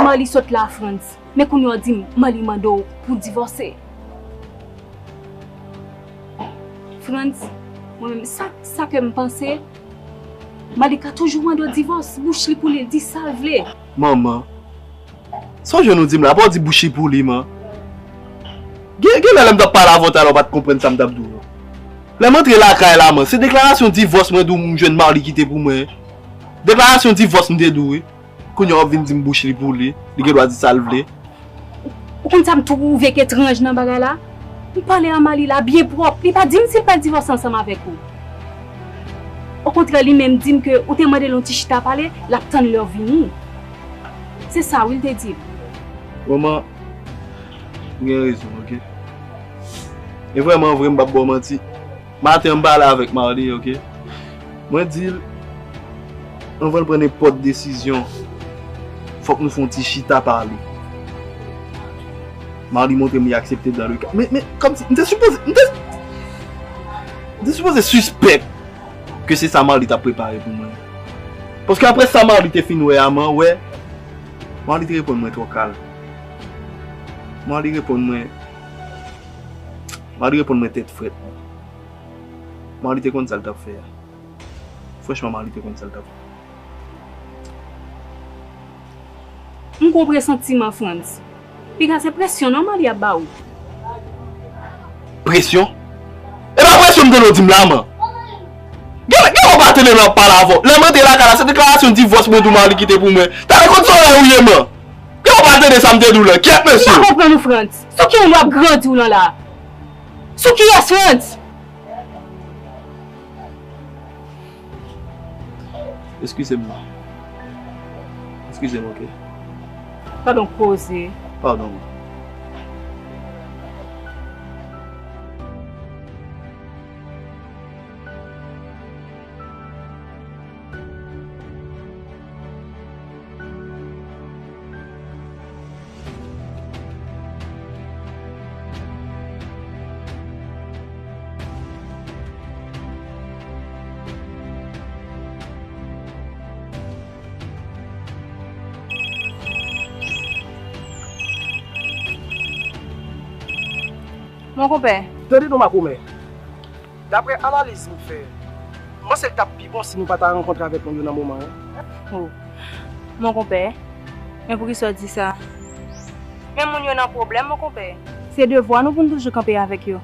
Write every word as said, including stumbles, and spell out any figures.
Marly sot la, Frantz. Men kounye a w di m, Marly mande w pou divòse. Frantz, mwen menm, sa, sa ke m panse, Marly ka toujou mande w divòs, bouch li pou li, l di sa l vle. Manman, sa w jwenn ou di m la, apa w di bouch li pou li, man? Gen, gen lè lè m t ap pale avè w talè, w pa t konprann sa m t ap di w, non. Lè m antre lakay la, man, se deklarasyon divòs mwen di w m jwenn Marly kite pou mwen. Deklarasyon divòs m te di w, wi. Kounye a w ap vin di m bouch li pou li, li gen dwa di sa l vle. Ou konn sa m twouve k etranj nan bagay la? M pale a Marly la byen pwòp, li pa di m si l pral divòse ansanm avèk ou. Okontrè, li menm di m ke ou te mande l yon ti chita pale, l ap tann lè w vini. Se sa wi l te di m. Manman, ou gen rezon, oke? E vrèman vre, m p ap ba w manti. Maten an, m pale avèk Marly, oke? Mwen di l, anvan l pran nenpòt desizyon, fòk nou fè yon ti chita pale. Marly montre m li aksepte dans le cas. Men, men, kòmsi, m te sipoze, m te, m te sipoze sispèk ke se sa Marly t ap prepare pou mwen. Paske apre sa Marly te fin wè a, man, wè, Marly te reponn mwen twò kalm. Marly reponn mwen, Marly reponn mwen tèt frèt. Marly te konn sa l t ap fè a. Franchman, Marly te konn sa l t ap fè. M gon presantiman, Frantz. Piga se presyon non Marly ap ba ou. Presyon? E pa presyon m tande w di m la, man. Gen, gen lè w pa tande lè m ap pale avè w. Lè m antre lakay la, se deklarasyon divòs mwen di w Marly kite pou mwen. Talè konn sa w wè ou ye, man. Gen lè w pa tande sa m te di w la. Kyèt, mesye. M pa konprann ou, Frantz. Sou ki moun w ap grandi w lan la? Sou kiyès, Frantz? Eskize m non. Eskize m, oke? Padon, koze. Padon. Mon konpè. Tande non, makomè. Daprè analiz m fè, m panse l t ap pi bon si nou pa ta rankontre avèk moun yo nan moman an. Oh. Mon konpè, men poukisa w di sa? Men moun yo nan pwoblèm, mon konpè. Se devwa nou pou n toujou kanpe avèk yo.